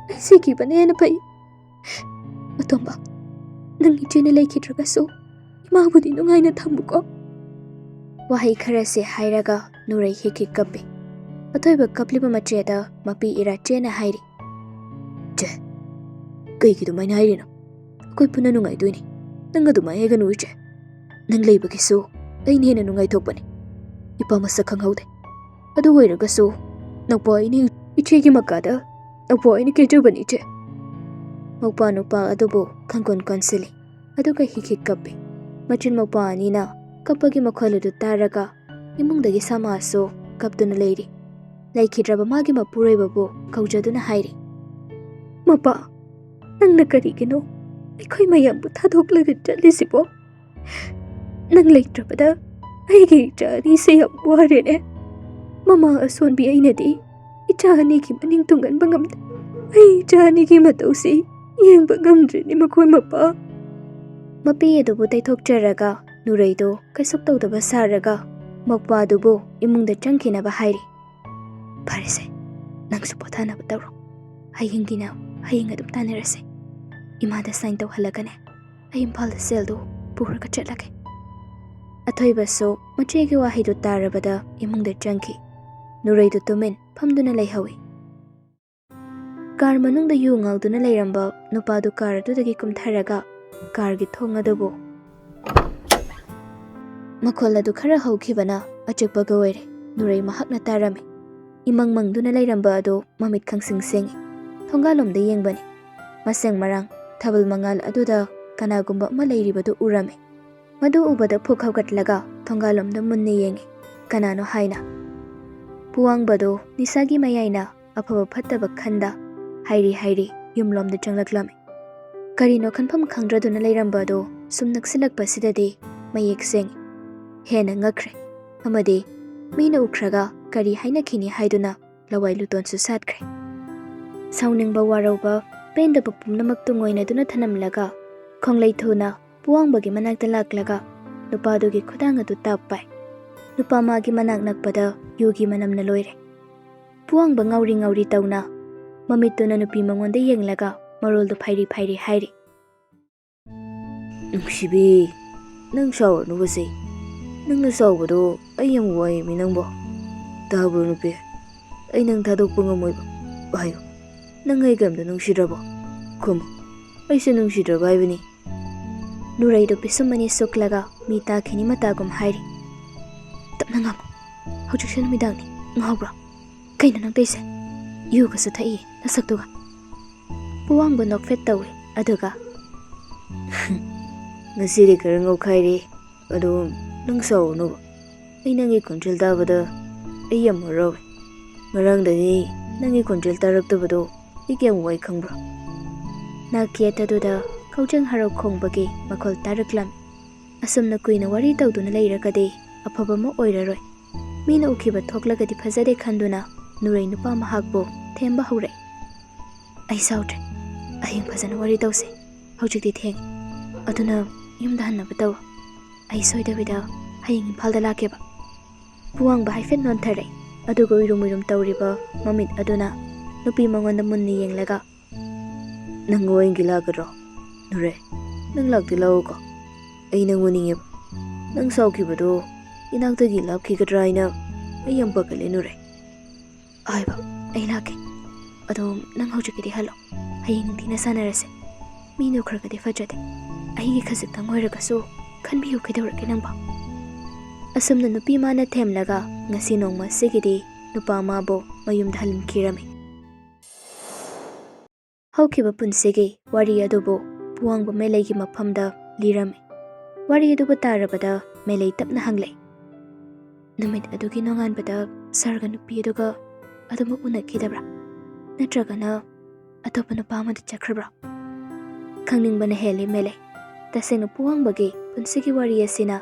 ꯑꯩ ꯁꯤꯈꯤꯕꯅ ꯍꯦꯟꯅ ꯐꯩ꯫ ꯑꯇꯣꯝꯕ, ꯅꯪ ꯏꯆꯦꯅ ꯂꯩꯈꯤꯗ꯭ꯔꯒꯁꯨ ꯏꯃꯥꯕꯨꯗꯤ ꯅꯨꯡꯉꯥꯏꯅ ꯊꯝꯃꯨꯀꯣ"꯫ ꯋꯥꯍꯩ ꯈꯔꯁꯦ ꯍꯥꯏꯔꯒ ꯅꯨꯔꯩ ꯍꯤꯛ ꯍꯤꯛ ꯀꯞꯄꯤ꯫ ꯑꯊꯣꯏꯕ ꯀꯞꯂꯤꯕ ꯃꯆꯦꯗ ꯃꯄꯤ ꯏꯔꯥꯆꯦꯅ ꯍꯥꯏꯔꯤ, "ꯆꯦ, ꯀꯩꯒꯤ ꯑꯗꯨꯃꯥꯏꯅ ꯍꯥꯏꯔꯤꯅꯣ? ꯑꯩꯈꯣꯏ ꯄꯨꯟꯅ ꯅꯨꯡꯉꯥꯏꯗꯣꯏꯅꯤ꯫ ꯅꯪ ꯑꯗꯨꯃꯥꯏꯅ ꯍꯥꯏꯒꯅꯨ, ꯏꯆꯦ꯫ ꯅꯪ ꯂꯩꯕꯒꯤꯁꯨ ꯑꯩꯅ ꯍꯦꯟꯅ ꯅꯨꯡꯉꯥꯏꯊꯣꯛꯄꯅꯤ꯫ ꯏꯄꯥ ꯃꯁꯛ ꯈꯪꯍꯧꯗꯦ꯫ ꯑꯗꯨ ꯑꯣꯏꯔꯒꯁꯨ ꯅꯧꯄꯥ ꯑꯩꯅ ꯏꯆꯦꯒꯤ ꯃꯀꯥꯗ ꯅꯧꯄꯥ ꯑꯩꯅ ꯀꯦꯖꯕꯅꯤ, ꯏꯆꯦ"꯫ ꯃꯧꯄꯥ ꯅꯨꯄꯥ ꯑꯗꯨꯕꯨ ꯈꯪꯀꯣꯟ ꯀꯣꯟꯁꯤꯜꯂꯤ, ꯑꯗꯨꯒ ꯍꯤꯛ ꯍꯤꯛ ꯀꯞꯄꯤ꯫ ꯃꯆꯤꯟ ꯃꯧꯄꯥ ꯑꯅꯤꯅ ꯀꯞꯄꯒꯤ ꯃꯈꯣꯜ ꯑꯗꯨ ꯇꯥꯔꯒ ꯏꯃꯨꯡꯗꯒꯤ ꯁꯃꯥꯁꯨ ꯀꯞꯇꯨꯅ ꯂꯩꯔꯤ꯫ ꯂꯩꯈꯤꯗ꯭ꯔꯕ ꯃꯥꯒꯤ ꯃꯄꯨꯔꯣꯏꯕꯕꯨ ꯀꯧꯖꯗꯨꯅ ꯍꯥꯏꯔꯤ, "ꯃꯄꯥ, ꯅꯪꯅ ꯀꯔꯤꯒꯤꯅꯣ ꯑꯩꯈꯣꯏ ꯃꯌꯥꯝꯕꯨ ꯊꯥꯗꯣꯛꯂꯒ ꯆꯠꯂꯤꯁꯤꯕꯣ? ꯅꯪ ꯂꯩꯇ꯭ꯔꯕꯗ ꯑꯩꯒꯤ ꯏꯆꯥ ꯑꯅꯤꯁꯦ ꯌꯥꯝ ꯋꯥꯔꯦꯅꯦ꯫ ꯃꯃꯥ ꯑꯁꯣꯟꯕꯤ ꯑꯩꯅꯗꯤ ꯏꯆꯥ ꯑꯅꯤꯒꯤ ꯃꯅꯤꯡ ꯇꯨꯡꯍꯟꯕ ꯉꯝꯗꯦ꯫ ꯑꯩ ꯏꯆꯥ ꯑꯅꯤꯒꯤ ꯃꯇꯧꯁꯤ ꯌꯦꯡꯕ ꯉꯝꯗ꯭ꯔꯦꯅꯦ ꯃꯈꯣꯏ ꯃꯄꯥ"꯫ ꯃꯄꯤ ꯑꯗꯨꯕꯨ ꯇꯩꯊꯣꯛꯆꯔꯒ ꯅꯨꯔꯩꯗꯣ ꯀꯩꯁꯨ ꯇꯧꯗꯕ ꯁꯥꯔꯒ ꯃꯧꯄ꯭ꯋꯥꯗꯨꯕꯨ ꯏꯃꯨꯡꯗ ꯆꯪꯈꯤꯅꯕ ꯍꯥꯏꯔꯤ꯫ "ꯐꯔꯦꯁꯦ, ꯅꯪꯁꯨ ꯄꯣꯊꯥꯅꯕ ꯇꯧꯔꯣ꯫ ꯍꯌꯦꯡꯒꯤꯅ ꯍꯌꯦꯡ ꯑꯗꯨꯝ ꯇꯥꯟꯅꯔꯁꯦ꯫ ꯏꯃꯥꯗ ꯁꯥꯏꯟ ꯇꯧꯍꯜꯂꯒꯅꯦ, ꯑꯩ ꯏꯝꯐꯥꯜꯗ ꯁꯦꯜꯗꯨ ꯄꯨꯔꯒ ꯆꯠꯂꯒꯦ꯫" ꯑꯊꯣꯏꯕꯁꯨ ꯃꯆꯦꯒꯤ ꯋꯥꯍꯩꯗꯨ ꯇꯥꯔꯕꯗ ꯏꯃꯨꯡꯗ ꯆꯪꯈꯤ꯫ ꯅꯨꯔꯩꯗꯨ ꯇꯨꯃꯤꯟ ꯐꯝꯗꯨꯅ ꯂꯩꯍꯧꯏ꯫ ꯀꯥꯔ ꯃꯅꯨꯡꯗ ꯌꯨ ꯉꯥꯎꯗꯨꯅ ꯂꯩꯔꯝꯕ ꯅꯨꯄꯥꯗꯨ ꯀꯥꯔ ꯑꯗꯨꯗꯒꯤ ꯀꯨꯝꯊꯔꯒ ꯀꯥꯔꯒꯤ ꯊꯣꯡ ꯑꯗꯨꯕꯨ ꯃꯈꯣꯜ ꯑꯗꯨ ꯈꯔ ꯍꯧꯈꯤꯕꯅ ꯑꯆꯤꯛꯄꯒ ꯑꯣꯏꯔꯦ꯫ ꯅꯨꯔꯩ ꯃꯍꯥꯛꯅ ꯇꯥꯔꯝꯃꯤ꯫ ꯏꯃꯪ ꯃꯪꯗꯨꯅ ꯂꯩꯔꯝꯕ ꯑꯗꯨ ꯃꯃꯤꯠ ꯈꯪꯁꯤꯡ ꯁꯤꯡꯏ꯫ ꯊꯣꯡꯒꯥꯜꯂꯣꯝꯗ ꯌꯦꯡꯕꯅꯤ꯫ ꯃꯁꯦꯡ ꯃꯔꯥꯡ ꯊꯥꯕꯜ ꯃꯉꯥꯜ ꯑꯗꯨꯗ ꯀꯅꯥꯒꯨꯝꯕ ꯑꯃ ꯂꯩꯔꯤꯕꯗꯨ ꯎꯔꯝꯃꯤ꯫ ꯃꯗꯨ ꯎꯕꯗ ꯐꯨꯛ ꯍꯧꯒꯠꯂꯒ ꯊꯣꯡꯒꯥꯜꯂꯣꯝꯗ ꯃꯨꯟꯅ ꯌꯦꯡꯏ꯫ ꯀꯅꯥꯅꯣ ꯍꯥꯏꯅ꯫ ꯄꯨꯋꯥꯡꯕꯗꯨ ꯅꯤꯁꯥꯒꯤ ꯃꯌꯥꯏꯅ ꯑꯐꯕ ꯐꯠꯇꯕ ꯈꯟꯗ ꯍꯥꯏꯔꯤ ꯍꯥꯏꯔꯤ ꯌꯨꯝꯂꯣꯝꯗ ꯆꯪꯂꯛꯂꯝꯃꯤ꯫ ꯀꯔꯤꯅꯣ ꯈꯟꯐꯝ ꯈꯪꯗ꯭ꯔꯗꯨꯅ ꯂꯩꯔꯝꯕ ꯑꯗꯨ ꯁꯨꯝ ꯅꯛꯁꯤꯜꯂꯛꯄꯁꯤꯗꯗꯤ ꯃꯌꯦꯛ ꯁꯦꯡꯏ꯫ ꯍꯦꯟꯅ ꯉꯛꯈ꯭ꯔꯦ꯫ ꯑꯃꯗꯤ ꯃꯤꯅ ꯎꯈ꯭ꯔꯒ ꯀꯔꯤ ꯍꯥꯏꯅꯈꯤꯅꯤ ꯍꯥꯏꯗꯨꯅ ꯂꯋꯥꯏ ꯂꯨꯇꯣꯟꯁꯨ ꯁꯥꯠꯈ꯭ꯔꯦ꯫ ꯁꯥꯎꯅꯤꯡꯕ, ꯋꯥꯔꯧꯕ, ꯄꯦꯟꯗꯕ ꯄꯨꯝꯅꯃꯛ ꯇꯨꯡꯑꯣꯏꯅꯗꯨꯅ ꯊꯅꯝꯂꯒ ꯈꯣꯡꯂꯩ ꯊꯨꯅ ꯄꯨꯋꯥꯡꯕꯒꯤ ꯃꯅꯥꯛꯇ ꯂꯥꯛꯂꯒ ꯅꯨꯄꯥꯗꯨꯒꯤ ꯈꯨꯗꯥꯡ ꯑꯗꯨ ꯇꯥꯞ ꯄꯥꯏ꯫ ꯅꯨꯄꯥ ꯃꯥꯒꯤ ꯃꯅꯥꯛ ꯅꯛꯄꯗ ꯌꯨꯒꯤ ꯃꯅꯝꯅ ꯂꯣꯏꯔꯦ꯫ ꯄꯨꯋꯥꯡꯕ ꯉꯥꯎꯔꯤ ꯉꯥꯎꯔꯤ ꯇꯧꯅ ꯃꯃꯤꯠꯇꯨꯅ ꯅꯨꯄꯤ ꯃꯉꯣꯟꯗ ꯌꯦꯡꯂꯒ ꯃꯔꯣꯜꯗꯨ ꯐꯩꯔꯤ ꯐꯩꯔꯤ ꯍꯥꯏꯔꯤ꯫ "ꯅꯨꯡꯁꯤꯕꯤ, ꯅꯪ ꯁꯥꯎꯔꯅꯨꯕꯁꯦ꯫ ꯅꯪꯅ ꯁꯥꯎꯕꯗꯣ ꯑꯩ ꯌꯥꯝ ꯋꯥꯏꯃꯤ ꯅꯪꯕꯣ꯫ ꯇꯥꯕ꯭ꯔꯣ ꯅꯨꯄꯤ? ꯑꯩ ꯅꯪ ꯊꯥꯗꯣꯛꯄ ꯉꯝꯃꯣꯏꯕ꯫ ꯍꯥꯏꯌꯨ, ꯅꯪ ꯑꯩ ꯀꯩꯝꯇ ꯅꯨꯡꯁꯤꯗ꯭ꯔꯕꯣ? ꯈꯨꯝꯃꯨ, ꯑꯩꯁꯦ ꯅꯨꯡꯁꯤꯗ꯭ꯔꯕ ꯍꯥꯏꯕꯅꯤ꯫" ꯅꯨꯔꯩꯗꯨ ꯄꯤꯁꯨꯝ ꯑꯅꯤ ꯁꯨꯛꯂꯒ ꯃꯤ ꯇꯥꯈꯤꯅꯤ ꯃꯇꯥꯒꯨꯝ ꯍꯥꯏꯔꯤ꯫ "ꯇꯞꯅ ꯉꯥꯡꯉꯨ꯫ ꯍꯧꯖꯤꯛꯁꯦ ꯅꯨꯃꯤꯗꯥꯡꯅꯤ꯫ ꯉꯥꯎꯕ꯭ꯔꯣ? ꯀꯩꯅꯣ ꯅꯪ ꯇꯧꯏꯁꯦ? ꯌꯨꯒꯁꯨ ꯊꯛꯏ ꯅꯁꯛꯇꯨꯒ꯫" ꯄꯨꯋꯥꯡꯕ ꯅꯣꯛꯐꯦꯠ ꯇꯧꯏ꯫ ꯑꯗꯨꯒ, "ꯉꯁꯤꯗꯤ ꯈꯔ ꯉꯥꯎꯈꯥꯏꯔꯦ꯫ ꯑꯗꯣ ꯅꯪ ꯁꯥꯎꯔꯅꯨ꯫ ꯑꯩ ꯅꯪꯒꯤ ꯈꯣꯟꯖꯦꯜ ꯇꯥꯕꯗ ꯑꯩ ꯌꯥꯝ ꯍꯔꯥꯎꯏ꯫ ꯉꯔꯥꯡꯗꯒꯤ ꯅꯪꯒꯤ ꯈꯣꯟꯖꯦꯜ ꯇꯥꯔꯛꯇꯕꯗꯣ ꯑꯩ ꯀꯌꯥꯝ ꯋꯥꯏ ꯈꯪꯕ꯭ꯔꯥ?" ꯅꯥꯛ ꯌꯦꯠ ꯑꯗꯨꯗ ꯀꯧꯖꯦꯡ ꯍꯔꯥꯎ ꯈꯣꯡꯕꯒꯤ ꯃꯈꯣꯜ ꯇꯥꯔꯛꯂꯝꯃꯤ꯫ ꯑꯁꯨꯝꯅ ꯀꯨꯏꯅ ꯋꯥꯔꯤ ꯇꯧꯗꯨꯅ ꯂꯩꯔꯒꯗꯤ ꯑꯐꯕ ꯑꯃ ꯑꯣꯏꯔꯔꯣꯏ꯫ ꯃꯤꯅ ꯎꯈꯤꯕ ꯊꯣꯛꯂꯒꯗꯤ ꯐꯖꯗꯦ ꯈꯟꯗꯨꯅ ꯅꯨꯔꯩ ꯅꯨꯄꯥ ꯃꯍꯥꯛꯄꯨ ꯊꯦꯝꯕ ꯍꯧꯔꯛꯏ꯫ "ꯑꯩ ꯁꯥꯎꯗ꯭ꯔꯦ꯫ ꯑꯍꯤꯡ ꯐꯖꯅ ꯋꯥꯔꯤ ꯇꯧꯁꯦ꯫ ꯍꯧꯖꯤꯛꯇꯤ ꯊꯦꯡꯉꯦ꯫ ꯑꯗꯨꯅ ꯌꯨꯝꯗ ꯍꯟꯅꯕ ꯇꯧꯔꯣ꯫ ꯑꯩ ꯁꯣꯏꯗꯕꯤꯗ ꯍꯌꯦꯡ ꯏꯝꯐꯥꯜꯗ ꯂꯥꯛꯀꯦꯕ꯫ ꯄꯨꯋꯥꯡꯕ ꯍꯥꯏꯐꯦꯠ ꯅꯣꯟꯊꯔꯦ, ꯑꯗꯨꯒ ꯎꯏꯔꯨꯝ ꯎꯏꯔꯨꯝ ꯇꯧꯔꯤꯕ ꯃꯃꯤꯠ ꯑꯗꯨꯅ ꯅꯨꯄꯤ ꯃꯉꯣꯟꯗ ꯃꯨꯟꯅ ꯌꯦꯡꯂꯒ, "ꯅꯪ ꯋꯥꯌꯦꯡꯒꯤ ꯂꯥꯛꯀꯗ꯭ꯔꯣ? ꯅꯨꯔꯦ, ꯅꯪ ꯂꯥꯛꯇꯤ ꯂꯥꯛꯎꯀꯣ꯫ ꯑꯩ ꯅꯪ ꯎꯅꯤꯡꯉꯦꯕ꯫ ꯅꯪ ꯁꯥꯎꯈꯤꯕꯗꯣ ꯏꯅꯥꯛꯇꯒꯤ ꯂꯥꯞꯈꯤꯒꯗ꯭ꯔꯥ ꯍꯥꯏꯅ ꯑꯩ ꯌꯥꯝ ꯄꯥꯈꯠꯂꯦ, ꯅꯨꯔꯦ꯫" "ꯍꯣꯏꯕ, ꯑꯩ ꯂꯥꯛꯀꯦ꯫ ꯑꯗꯣ ꯅꯪ ꯍꯧꯖꯤꯛꯀꯤꯗꯤ ꯍꯜꯂꯣ꯫ ꯍꯌꯦꯡ ꯅꯤꯡꯊꯤꯅ ꯁꯥꯟꯅꯔꯁꯦ꯫ ꯃꯤꯗꯣ ꯈꯔꯒꯗꯤ ꯐꯖꯗꯦ꯫ ꯑꯩꯒꯤ ꯈꯖꯤꯛꯇꯪ ꯑꯣꯏꯔꯒꯁꯨ ꯈꯟꯕꯤꯌꯨ, ꯀꯩꯗꯧꯔꯒꯦ ꯅꯪꯕꯣ?" ꯑꯁꯨꯝꯅ ꯅꯨꯄꯤ ꯃꯥꯅ ꯊꯦꯝꯂꯒ ꯉꯁꯤ ꯅꯣꯡꯃ ꯑꯁꯤꯒꯤꯗꯤ ꯅꯨꯄꯥ ꯃꯥꯕꯨ ꯃꯌꯨꯝꯗ ꯍꯜꯍꯟꯈꯤꯔꯝꯃꯤ꯫ ꯍꯧꯈꯤꯕ ꯄꯨꯟꯁꯤꯒꯤ ꯋꯥꯔꯤ ꯑꯗꯨꯕꯨ ꯄꯨꯋꯥꯡꯕ ꯃꯦꯂꯩꯒꯤ ꯃꯐꯝꯗ ꯂꯤꯔꯝꯃꯤ꯫ ꯋꯥꯔꯤ ꯑꯗꯨꯕꯨ ꯇꯥꯔꯕꯗ ꯃꯦꯂꯩ ꯇꯞꯅ ꯍꯪꯂꯛꯏ, "ꯅꯨꯃꯤꯠ ꯑꯗꯨꯒꯤ ꯅꯣꯡꯉꯥꯟꯕꯗ ꯁꯥꯔꯒ ꯅꯨꯄꯤ ꯑꯗꯨꯒ ꯑꯗꯨꯃꯛ ꯎꯅꯈꯤꯗꯕ꯭ꯔꯥ? ꯅꯠꯇ꯭ꯔꯒꯅ ꯑꯇꯣꯞꯄ ꯅꯨꯄꯥ ꯑꯃꯗ ꯆꯠꯈ꯭ꯔꯕ꯭ꯔꯥ?" ꯈꯪꯅꯤꯡꯕꯅ ꯍꯦꯜꯂꯤ ꯃꯦꯂꯩ꯫ ꯇꯁꯦꯡꯅ ꯄꯨꯋꯥꯡꯕꯒꯤ ꯄꯨꯟꯁꯤꯒꯤ ꯋꯥꯔꯤ ꯑꯁꯤꯅ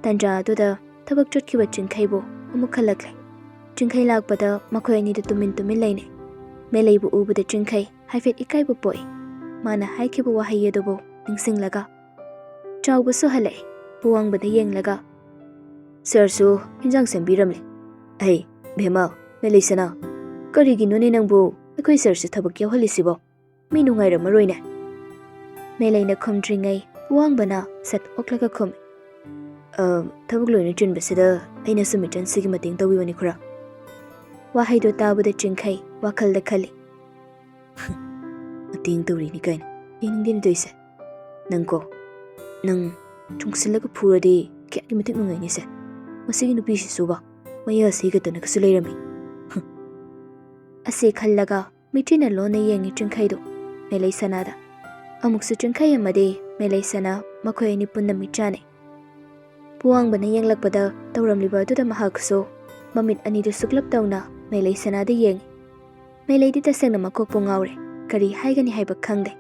ꯇꯟꯖꯥ ꯑꯗꯨꯗ ꯊꯕꯛ ꯆꯠꯈꯤꯕ ꯆꯤꯡꯈꯩꯕꯨ ꯑꯃꯨꯛ ꯈꯜꯂꯛꯂꯦ꯫ ꯆꯤꯡꯈꯩ ꯂꯥꯛꯄꯗ ꯃꯈꯣꯏ ꯑꯅꯤꯗꯨ ꯇꯨꯃꯤꯟ ꯇꯨꯃꯤꯟ ꯂꯩꯅꯩ꯫ ꯃꯦꯂꯩꯕꯨ ꯎꯕꯗ ꯆꯤꯡꯈꯩ ꯍꯥꯏꯐꯦꯠ ꯏꯀꯥꯏꯕ ꯄꯣꯛꯏ꯫ ꯃꯥꯅ ꯍꯥꯏꯈꯤꯕ ꯋꯥꯍꯩ ꯑꯗꯨꯕꯨ ꯅꯤꯡꯁꯤꯡꯂꯒ꯫ ꯆꯥꯎꯕꯁꯨ ꯍꯜꯂꯛꯏ꯫ ꯄꯨꯋꯥꯡꯕꯗ ꯌꯦꯡꯂꯒ, "ꯁꯥꯔꯁꯨ ꯏꯟꯖꯥꯡ ꯁꯦꯝꯕꯤꯔꯝꯂꯦ꯫ ꯑꯩ, ꯚꯦꯃꯥ, ꯃꯦꯂꯩꯁꯅꯥ, ꯀꯔꯤꯒꯤꯅꯣꯅꯦ ꯅꯪꯕꯨ ꯑꯩꯈꯣꯏ ꯁꯥꯔꯁꯦ ꯊꯕꯛ ꯌꯥꯎꯍꯜꯂꯤꯁꯤꯕꯣ? ꯃꯤ ꯅꯨꯡꯉꯥꯏꯔꯝꯃꯔꯣꯏꯅꯦ꯫" ꯃꯦꯂꯩꯅ ꯈꯨꯝꯗ꯭ꯔꯤꯉꯩ ꯄꯨꯋꯥꯡꯕꯅ ꯁꯠ ꯑꯣꯛꯂꯒ ꯈꯨꯝꯃꯤ, "ꯑ, ꯊꯕꯛ ꯂꯣꯏꯅ ꯆꯤꯟꯕꯁꯤꯗ ꯑꯩꯅ ꯁꯨꯃꯤꯇꯟꯁꯤꯒꯤ ꯃꯇꯦꯡ ꯇꯧꯕꯤꯕꯅꯤ ꯈꯨꯔꯥ꯫" ꯋꯥꯍꯩꯗꯣ ꯇꯥꯕꯗ ꯆꯤꯡꯈꯩ ꯋꯥꯈꯜꯗ ꯈꯜꯂꯤ, "ꯃꯇꯦꯡ ꯇꯧꯔꯤꯅꯤ ꯀꯥꯏꯅ ꯌꯦꯡꯅꯤꯡꯗꯦꯅꯦ ꯇꯧꯏꯁꯦ꯫ ꯅꯪꯀꯣ, ꯅꯪ ꯆꯨꯡꯁꯤꯜꯂꯒ ꯐꯨꯔꯗꯤ ꯀꯌꯥꯒꯤ ꯃꯇꯤꯛ ꯅꯨꯡꯉꯥꯏꯅꯤꯁꯦ꯫ ꯃꯁꯤꯒꯤ ꯅꯨꯄꯤꯁꯤꯁꯨꯕ ꯃꯌꯥ ꯁꯤꯒꯗꯅꯒꯁꯨ ꯂꯩꯔꯝꯃꯤ꯫" ꯑꯁꯤ ꯈꯜꯂꯒ ꯃꯤꯠꯆꯤꯅ ꯂꯣꯟꯅ ꯌꯦꯡꯉꯤ ꯆꯤꯡꯈꯩꯗꯨ ꯃꯦꯂꯩ ꯁꯅꯥꯗ꯫ ꯑꯃꯨꯛꯁꯨ ꯆꯤꯡꯈꯩ ꯑꯃꯗꯤ ꯃꯦꯂꯩ ꯁꯅꯥ ꯃꯈꯣꯏ ꯑꯅꯤ ꯄꯨꯟꯅ ꯃꯤꯠꯆꯥꯅꯩ꯫ ꯄꯨꯋꯥꯡꯕꯅ ꯌꯦꯡꯂꯛꯄꯗ ꯇꯧꯔꯝꯂꯤꯕ ꯑꯗꯨꯗ ꯃꯍꯥꯛꯁꯨ ꯃꯃꯤꯠ ꯑꯅꯤꯗꯨ ꯁꯨꯛꯂꯞ ꯇꯧꯅ ꯃꯦꯂꯩ ꯁꯅꯥꯗ ꯌꯦꯡꯉꯤ꯫ ꯃꯦꯂꯩꯗꯤ ꯇꯁꯦꯡꯅ ꯃꯀꯣꯛꯄꯨ ꯉꯥꯎꯔꯦ꯫ ꯀꯔꯤ ꯍꯥꯏꯒꯅꯤ ꯍꯥꯏꯕ ꯈꯪꯗꯦ꯫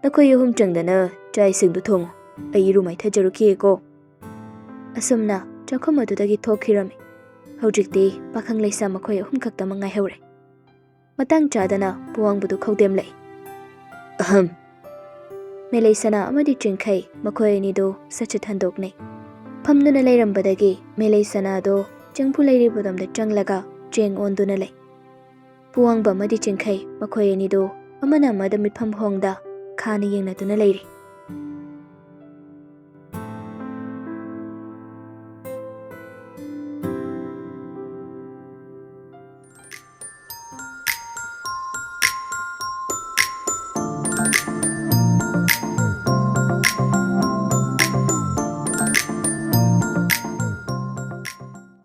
"ꯅꯈꯣꯏ ꯑꯍꯨꯝ ꯆꯪꯗꯅ ꯆꯥꯛ ꯏꯁꯤꯡꯗꯨ ꯊꯣꯡꯉꯨ꯫ ꯑꯩ ꯏꯔꯨ ꯃꯥꯏꯊꯖꯔꯨꯈꯤꯒꯦꯀꯣ꯫" ꯑꯁꯨꯝꯅ ꯆꯥꯛꯈꯨꯝ ꯑꯗꯨꯗꯒꯤ ꯊꯣꯛꯈꯤꯔꯝꯃꯤ꯫ ꯍꯧꯖꯤꯛꯇꯤ ꯄꯥꯈꯪ ꯂꯩꯁꯥ ꯃꯈꯣꯏ ꯑꯍꯨꯝ ꯈꯛꯇꯃꯛ ꯉꯥꯏꯍꯧꯔꯦ꯫ ꯃꯇꯥꯡ ꯆꯥꯗꯅ ꯄꯨꯋꯥꯡꯕꯗꯨ ꯈꯧꯗꯦꯝꯂꯛꯏ꯫ "ꯑꯍꯝ, ꯃꯦꯂꯩꯁꯅꯥ ꯑꯃꯗꯤ ꯆꯤꯡꯈꯩ ꯃꯈꯣꯏ ꯑꯅꯤꯗꯨ ꯁꯠ ꯁꯠ ꯍꯟꯗꯣꯛꯅꯩ꯫ ꯐꯝꯗꯨꯅ ꯂꯩꯔꯝꯕꯗꯒꯤ ꯃꯦꯂꯩꯁꯅꯥꯗꯣ ꯆꯦꯡꯐꯨ ꯂꯩꯔꯤꯕꯔꯣꯝꯗ ꯆꯪꯂꯒ ꯆꯦꯡ ꯑꯣꯟꯗꯨꯅ ꯂꯩ꯫ ꯄꯨꯋꯥꯡꯕ ꯑꯃꯗꯤ ꯆꯤꯡꯈꯩ ꯃꯈꯣꯏ ꯑꯅꯤꯗꯨ ꯑꯃꯅ ꯑꯃꯗ ꯃꯤꯠꯐꯝ ꯍꯣꯡꯗ ꯈꯥꯅ ꯌꯦꯡꯅꯗꯨꯅ ꯂꯩꯔꯤ꯫